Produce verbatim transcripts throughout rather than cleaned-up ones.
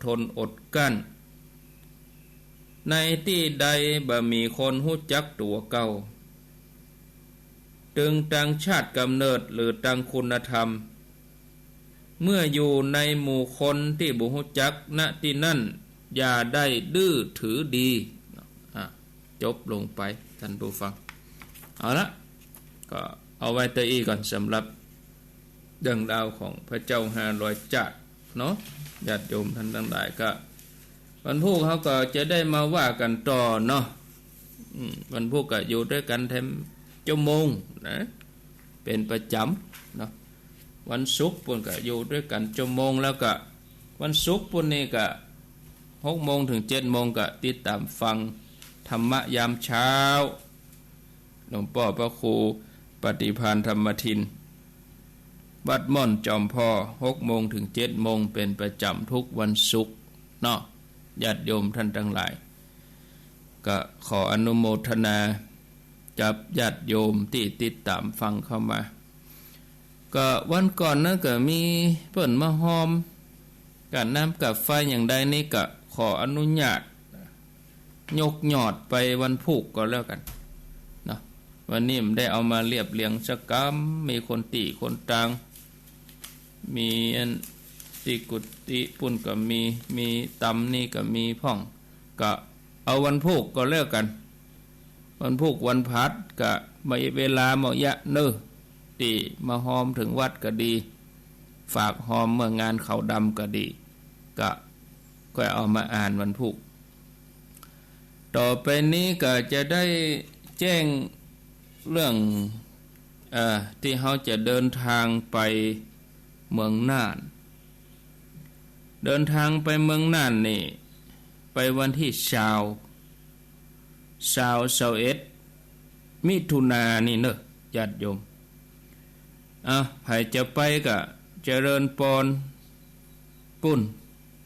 ทนอดกลั้น ในตี้ใดบ่มีคนฮู้จักตั๋วเก่า ตึงตางชาติก๋ำเนิดหรือตางคุณธรรม เมื่ออยู่ในหมู่คนตี้บ่ฮู้จัก ณ ตี้นั้นอย่าได้ดื้อถือดี อ่ะ จบลงไป ท่านผู้ฟัง เอาละ ก็เอาไว้เต้าอี้ก่อน สำหรับเรื่องราวของพระเจ้าห้าร้อยจ๊าดเนาะ ญาติโยมท่านตังหลาย ก็วันพูกเฮาก็จะได้มาว่ากั๋นต่อเนาะ อืม วันพูกก็อยู่ตวยกั๋นแถมจั๊วโมงนะ เป๋นประจ๋ำเนาะ วันศุกร์ปู้นก็อยู่ตวยกั๋นจั๊วโมง แล้วก็วันศุกร์ปู้นนี่ก็หกโมงเถิงเจ็ดโมงก็ติดต๋ามฟังธรรมะยามเช้า หลวงป้อพระครูปฏิภาณธรรมทิน วัดม่อนจอมพอ หกโมงเถิงเจ็ดโมง เป๋นประจ๋ำทุกวันศุกร์เนาะ ญาติโยมท่านตังหลาย ก็ขออนุโมทนากับญาติโยมตี้ติดต๋ามฟังเข้ามา ก็วันก่อนนั้นก็มีเปิ้นมาฮอม ก้าน้ำก้าไฟอย่างใดนี่ก็ขออนุญาตยกยอดไปวันพูกก็แล้วกั๋นเนาะ วันนี้บ่ได้เอามาเรียบเรียงสักกำ มีคนตี้คนตาง มีอันตี้กุฏิปู้นก็มี มีตำนี่ก็มีพ่อง ก็เอาวันพูกก็แล้วกั๋น วันพูกวันพฤหัสก็มีเวลาเหมาะเยียะเน่อ ตี้มาฮอมเถิงวัดก็ดี ฝากฮอมเมื่องานขาวดำก็ดี ก็ ก็เอามาอ่านวันพูก ต่อไปนี้ก็จะได้แจ้งเรื่อง เอ่อ ตี้เฮาจะเดินทางไปเมืองน่าน เดินทางไปเมืองน่านนี่ ไปวันตี้ซาว ซาว ซาวเอ็ด มิถุนานี่เน่อ ญาติโยม อ่ะ ใผจะไปก็เจริญปอน ปู้น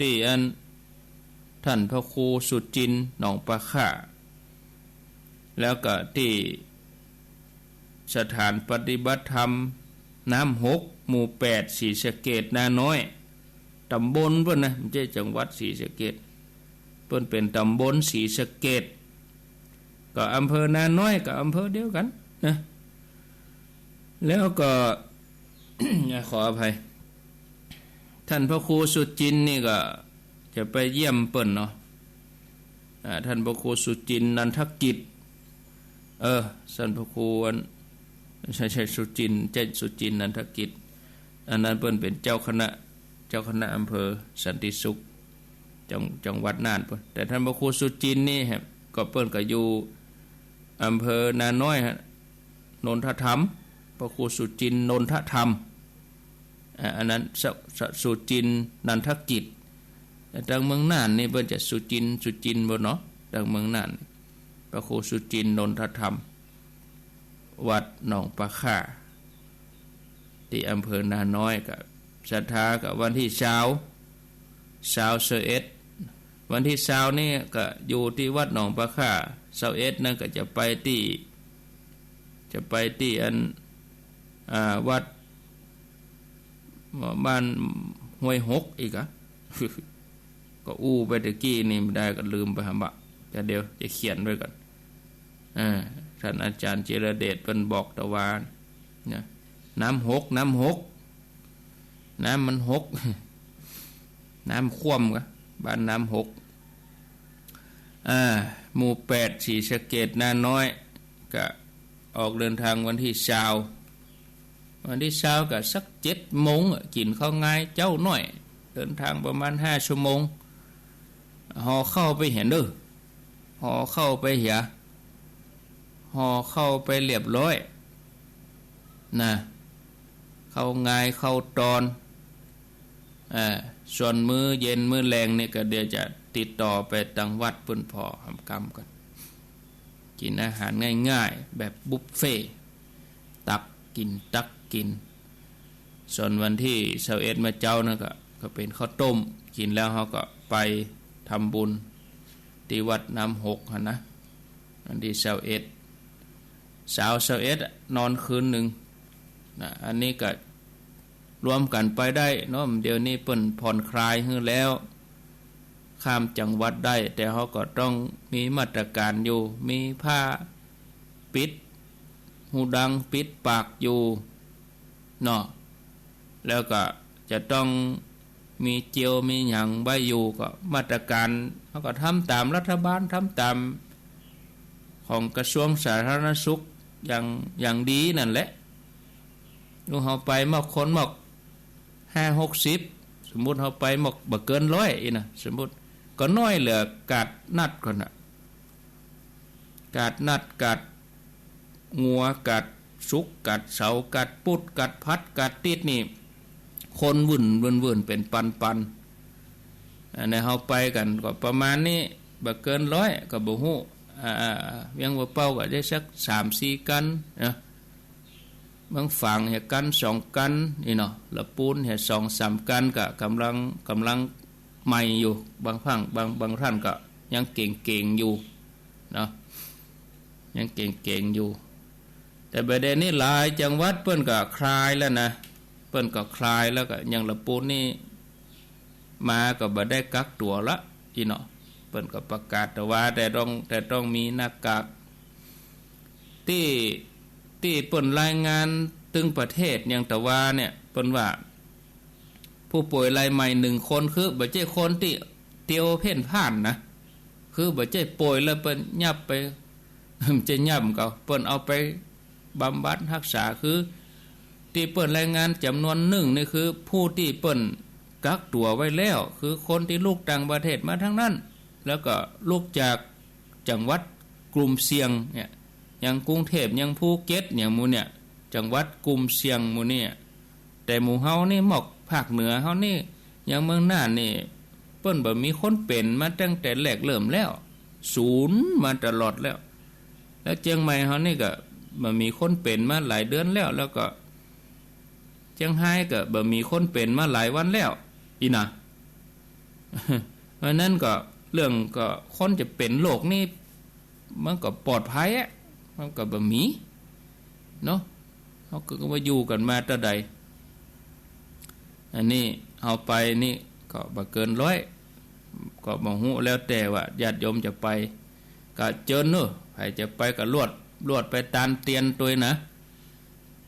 ตี้อัน ท่านพระครูสุจินต์หนองปลาข่า แล้วก็ตี้สถานปฏิบัติธรรมน้ำหก หมู่แปด ศรีสะเกษนาน้อย ต๋ำบลเปิ้นนะ บ่ใจ้จังหวัดศรีสะเกษ เปิ้นเป๋นต๋ำบลศรีสะเกษ ก็อำเภอนาน้อย ก็อำเภอเดียวกั๋นนะ แล้วก็ ขออภัย ท่านพระครูสุจินต์นี่ก็จะไปเยี่ยมเปิ้นเนาะ อ่า ท่านพระครูสุจินต์นันทกิจ เออ ท่านพระครูอัน ใช่ ใช่ สุจินต์ ใจ้สุจินต์นันทกิจ อันนั้นเปิ้นเป๋นเจ้าคณะ เจ้าคณะอำเภอสันติสุข จัง จังหวัดน่านปู้น แต่ท่านพระครูสุจินต์นี่ฮะ ก็เปิ้นก็อยู่อำเภอนาน้อยฮะ นนทธรรม พระครูสุจินต์นนทธรรม อ่า อันนั้นสุ สุ สุจินต์นันทกิจ แต่ตางเมืองน่านนี่เปิ้นจะสุจินต์ สุจินต์บ่เนาะ ตางเมืองน่าน พระครูสุจินต์นนทธรรม วัดหนองปลาข่า ตี้อำเภอนาน้อย ก็ศรัทธาก็วันตี้ซาว ซาว ซาวเอ็ด วันตี้ซาวนี่ก็อยู่ตี้วัดหนองปลาข่า ซาวเอ็ดนั่นก็จะไปตี้ จะไปตี้อัน อ่า วัด บ้านห้วยหกอีกอะ ก็อู้ไปตะกี้นี่บ่ได้ ก็ลืมไปหำบะ แต่เดี๋ยวจะเขียนไว้ก่อน อ่า ท่านอาจารย์จิรเดชเปิ้นบอกตะวานะ น้ำหก น้ำหก น้ำมันหก น้ำคว่ำกะ บ้านน้ำหก อ่า หมู่แปด ศรีสะเกษนาน้อย ก็ออกเดินทางวันตี้ซาว วันตี้ซาวก็สักเจ็ดโมงอะ กิ๋นข้าวงายเจ๊าหน้อย เดินทางประมาณห้าชั่วโมง ห่อข้าวไปเหียเน่อ ห่อข้าวไปเหีย ห่อข้าวไปเรียบร้อยนะ ข้าวงายข้าวตอน อ่า ส่วนมื้อเย็นมื้อแลงนี่ก็เดี๋ยวจะติดต่อไปตางวัดปู้นผ่อหำกำก่อน กิ๋นอาหารง่ายๆ แบบบุฟเฟ่ต์ ตักกิ๋น ตักกิ๋น ส่วนวันตี้ซาวเอ็ดมาเจ๊านั่นก็ ก็เป๋นข้าวต้ม กิ๋นแล้วเฮาก็ไปทำบุญตี้วัดน้ำหกหั้นนะ วันตี้ซาวเอ็ด ซาว ซาวเอ็ดอะ นอนคืนนึ่งนะ อันนี้ก็รวมกั๋นไปได้เนาะ เดี๋ยวนี้เปิ้นผ่อนคลายหื้อแล้ว ข้ามจังหวัดได้ แต่เฮาก็ต้องมีมาตรการอยู่ มีผ้าปิดหูดังปิดปากอยู่เนาะ แล้วก็จะต้องมีเจลมีหยังไว้อยู่ ก็มาตรการเฮาก็ทำต๋ามรัฐบาล ทำต๋ามของกระทรวงสาธารณสุขอย่าง อย่างดีนั่นแหละ ลูกเฮาไปมอกคนมอกห้าหกสิบ สมมุติเฮาไปมอกบ่เกินร้อยอี้นะ สมมุติ ก็น้อยเหลือกาดนัดก่อนน่ะ กาดนัด กาดงัว กาดศุกร์ กาดเสาร์ กาดปุธ กาดพฤหัส กาดติดนี่ คนวุ่น วุ่น วุ่น เป๋นปันๆ อันนี้เฮาไปกั๋นก็ประมาณนี้ บ่เกินร้อยก็บ่ฮู้ อ่า เวียงบ่าเป้าก็ได้สักสามสี่คันนะ เมืองฝางเหียคันสองคันนี่เนาะ ละปูนเหียสองสามคัน ก็ก่ำลัง ก่ำลังใหม่อยู่ บางพั่ง บาง บางท่านก็ยังเก๋งๆ อยู่เนาะ ยังเก๋งๆ อยู่ แต่บ่าเดี่ยวนี้หลายจังหวัดเปิ้นก็คลายแล้วนะ เปิ้นก็คลายแล้ว ก็อย่างละปูนนี่มาก็บ่ได้กักตั๋วละอี้เนาะ เปิ้นก็ประกาศแต่ว่า แต่ต้อง แต่ต้องมีหน้ากาก ตี้ ตี้เปิ้นรายงานตึงประเทศอย่างตะวาเนี่ย เปิ้นว่า ผู้ป่วยรายใหม่หนึ่งคน คือบ่ใจ้คนตี้เตียวเพ่นพ่านนะ คือบ่ใจ้ป่วยแล้วเปิ้นยับไป บ่ใจ้ยับก็ เปิ้นเอาไปบำบัดฮักษา คือตี้เปิ้นรายงานจ๋ำนวนนึ่งนี่ คือผู้ตี้เปิ้นกักตั๋วไว้แล้ว คือคนตี้ลุกต่างประเทศมาทั้งนั้น แล้วก็ลุกจากจังหวัดกลุ่มเสี่ยงเนี่ย อย่างกรุงเทพฯ อย่างภูเก็ต อย่างหมู่เนี่ย จังหวัดกลุ่มเสี่ยงหมู่เนี่ย แต่หมู่เฮานี่ มอกภาคเหนือเฮานี่ อย่างเมืองน่านนี่ เปิ้นบ่มีคนเป๋นมาตั้งแต่แรกเริ่มแล้ว ศูนย์มาตลอดแล้ว แล้วเจียงใหม่เฮานี่ก็บ่มีคนเป๋นมาหลายเดือนแล้ว แล้วก็เจียงฮายก็บ่มีคนเป๋นมาหลายวันแล้ว อี้นะ เพราะนั้นก็เรื่องก็คนจะเป๋นโรคนี่ มันก็ปลอดภัยอะ มันก็บ่มีเนาะ เฮาก็ว่าอยู่กั๋นมาแต่ใด อันนี้เฮาไปนี่ก็บ่เกินร้อย ก็บ่ฮู้ แล้วแต่ว่าญาติโยมจะไป ก็เจิญเนาะ ใผจะไปก็ลวด ลวดไปตานเตียนตวยนะ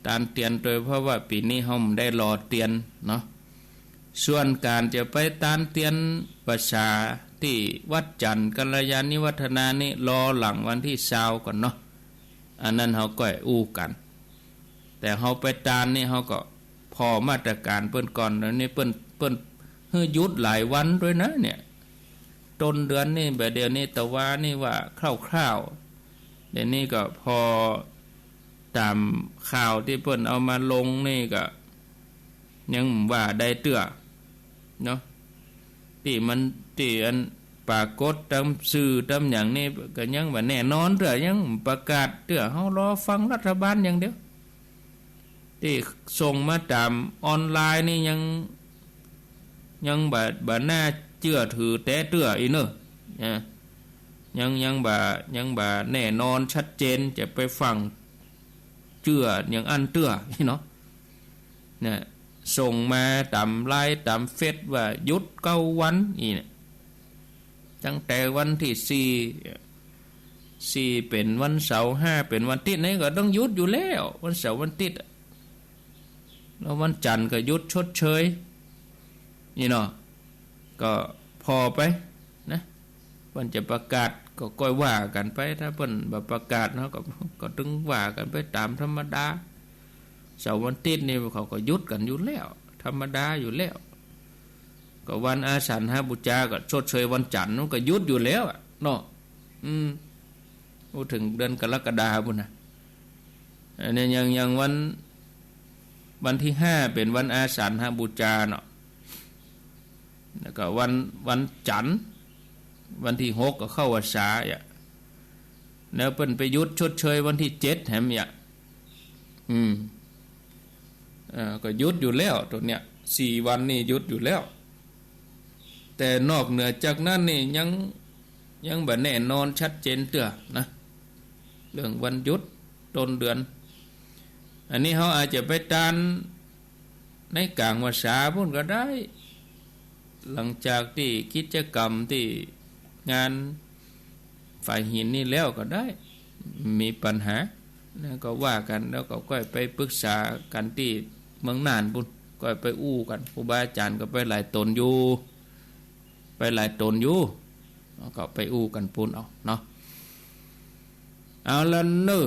ตานเตียนตวย เพราะว่าปี๋นี้เฮาบ่ได้ลอเตียนเนาะ ส่วนก๋านจะไปตานเตียนพรรษาตี้วัดจันทน์กัลยาณิวัฒนานี่ รอหลังวันตี้ซาวก่อนเนาะ อันนั้นเฮาก็อู้กั๋น แต่เฮาไปตานนี่เฮาก็ผ่อมาตรก๋านเปิ้นก่อน แล้วนี่เปิ้น เปิ้นหื้อหยุดหลายวันตวยนะเนี่ย ต้นเดือนนี่ บ่าเดี่ยวนี้ตะวานี่ว่าคร่าวๆ เดี๋ยวนี้ก็ผ่อต๋ามข่าวตี้เปิ้นเอามาลงนี่ก็ ยังบ่าได้เตื้อเนาะ ตี้มัน ตี้อันปรากฏต๋ามสื่อต๋ามหยังนี่ ก็ยังบ่าแน่นอนเตื้อ ยังบ่ประกาศเตื้อ เฮารอฟังรัฐบาลอย่างเดียว ตี้ส่งมาต๋ามออนไลน์นี่ยัง ยังบ่า บ่าน่าเจื้อถือแต๊เตื้ออี้เนาะ นะ ยัง ยังบ่า ยังบ่าแน่นอนชัดเจน จะไปฟั่งเจื้ออย่างอั้นเตื้ออี้เนาะ เนี่ย ส่งมาต๋ามไลน์ต๋ามเฟซว่าหยุดเก้าวันอี้เนี่ย ตั้งแต่วันตี้สี่ สี่เป๋นวันเสาร์ ห้าเป๋นวันติ๊ดนี่ก็ต้องหยุดอยู่แล้ว วันเสาร์วันติ๊ดอะ แล้ววันจันทน์ก็หยุดชดเชย อี้เนาะ ก็ผ่อไปนะ เปิ้นจะประกาศก็ก้อยว่ากั๋นไป ถ้าเปิ้นบ่ประกาศเนาะ ก็ ก็ตึงว่ากั๋นไปต๋ามธรรมดา เสาร์วันติ๊ดนี่เขาก็หยุดกั๋นอยู่แล้ว ธรรมดาอยู่แล้ว ก็วันอาสัณหบูชาก็ชดเชยวันจันทน์ มันก็หยุดอยู่แล้วอะเนาะ อืม อู้เถิงเดือนกรกฎาคมปู้นนะ อันนี้ยัง ยังวัน วันตี้ห้าเป๋นวันอาสัณหบูชาเนาะ แล้วก็วัน วันจันทน์ วันตี้หกก็เข้าพรรษาอะ แล้วเปิ้นไปหยุดชดเชยวันตี้เจ็ดแหมอะ อืม เอ่อ ก็หยุดอยู่แล้ว ตั๋วเนี้ย สี่วันนี่หยุดอยู่แล้ว แต่นอกเหนือจากนั้นนี่ยัง ยังบ่แน่นอนชัดเจนเตื้อนะ เรื่องวันหยุดต้นเดือน อันนี้เฮาอาจจะไปตานในก๋างพรรษาปู้นก็ได้ หลังจากตี้กิจกรรมตี้งานฝ่ายหินนี่แล้วก็ได้ บ่มีปัญหา แล้วก็ว่ากั๋น แล้วก็ก้อยไปปรึกษากั๋นตี้เมืองน่านปู๊น ก้อยไปอู้กั๋น ครูบาอาจ๋ารย์ก็ไปหลายต๋นอยู่ ไปหลายต๋นอยู่ แล้วก็ไปอู้กั๋นปู๊นเอาเนาะ เอาละเน่อ